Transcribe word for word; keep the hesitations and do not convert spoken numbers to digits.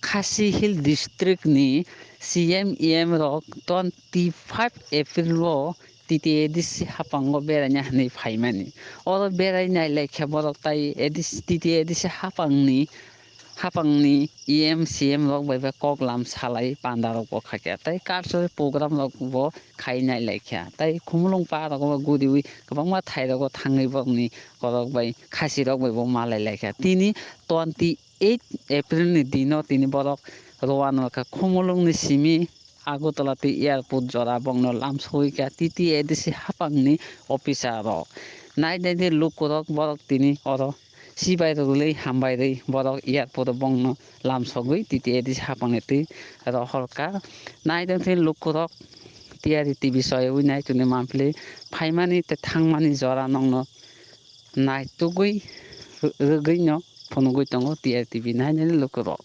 Khasi Hill District ni C M E M rok twenty five April o T T A D C hapango beraina hinwi phaimani. Oro berai nai laikha borok tai A D C, T T A D C hapangni, hapangni E M C M rok bai ba kok lam salai panda rok bo khaikha. Tai cultural program rok bo khai nai laikha. Tai Khumulwng pa rok bo guriwi kwbangma thai rogo thangwi borokni borok bai khasi rok bai bo malai laikha. Tini twenty eight April ni dino tini borok rowan rokha Khumulwng ni simi Agartala tei airport jora bongno lamsogwi kha T T A D C hapangni officer rok. Nai nai di lukurok borok tini oro sibai rwgwlwi hambai rwi borok airport o bongno lamsogwi T T A D C hapangni twi rohor kha. Nai tong thini lukurok T R T V soywi nai tongni manphili phaimani tei thangmani jora nokno naitugwi rwgwino phunugwi tongo T R T V nai nai lukurok.